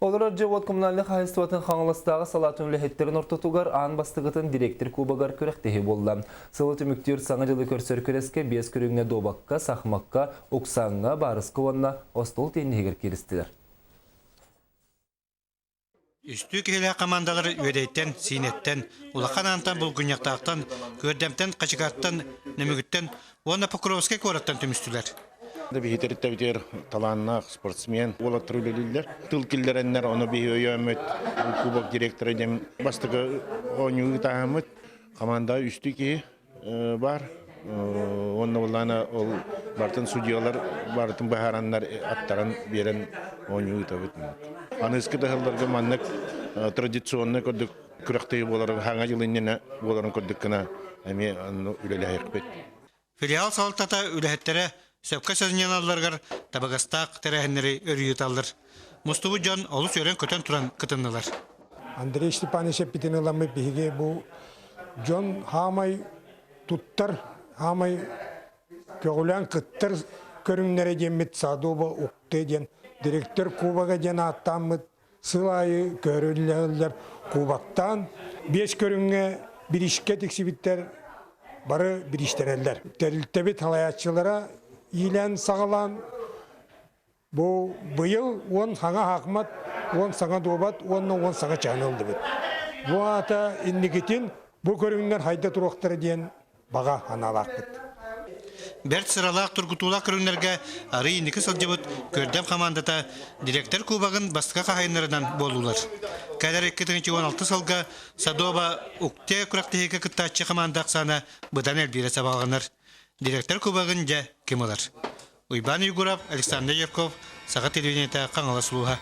Олорор дьиэ-уот коммунальнай хаһаайыстыбатын Хаҥаластааҕы салаатын үлэһиттэрин ортотугар аан бастакытын директор кубогар күрэхтэһии буолла. Сылы түмүктүүр Саҥа дьылы көрсөр күрэскэ биэс көрүҥҥэ дуобакка, сахмакка, уксааҥҥа, баарыска уонна остуол тенниһигэр кииристилэр. Үстүү киһилээх хамаандалар Үөдэйтэн, Сиинэттэн, Улахан Аантан, Булгунньахтаахтан, Күөрдэмтэн, Хачыкааттан, Нөмүгүттэн уонна Покровскай куораттан түмүстүлэр. Биһи төрүттэрбитигэр талааннаах спортсмен уолаттар үлэлииллэр. Тыл киллэрэннэр, ону биһи өйөөммүт кубок директора диэн бастакы оонньуу ыытааһыммыт. Хамаанда үстүү киһи баар. Уонна буллаана ол бартын судьялар барытын быһаараннар аттаран биэрэн оонньуу ыытабыт. Аныгыскы да сылларга маннык традиционный курдук күрэхтэһии буоларын хаҥа дьыл иннинэ буоларын курдук гына эмиэ үлэлэһиэхпит. Филиал салалтата үлэһиттэрэ сөпкө сынньаналларыгар табыгастаах тэрээһиннэри өрүү ыыталлар. Мустубут дьон олус үөрэн-көтөн туран кытыннылар. Андрей Степанович эппитин ыламмыт биһиги бу дьон хаамай туттар, хаамай көҕүлээн кыттар көрүҥнэрэ диэммит Садоба Укте диэн директор кубога диэн ааттааммыт сыл аайы көрүллэр кубоктаан биэс көрүҥҥэ бириискэ тиксибиттэр бары бириистэнэллэр. Тэрилтэбит салайааччылара иилээн-саҕалаан бу быйыл уон саҥа хаахмат, уон саҥа дуобат уонна уон саҥа чаһыны ыллыбыт. Бу аата инникитин бу көрүҥнэр хайда туруохтара диэн баҕа санаалаахпыт. Бэрт сыралаах тургутуулаах көрүҥнэргэ арый инники сылдьыбыт Көрдөм хамаандата директор кубогын бастакы хаһаайыннарынан буоллулар. Кэлэр 2016 сылга Садова Укте күрэхтэһиигэ кыттааччы хамаанда ахсаана быдан элбиирэ сабаҕаланар. Директор кубогын дьэ ким ылар? Уйбаан Уйгуров, Александр Ярков, Саха телевидениета, Хаҥалас улууһа.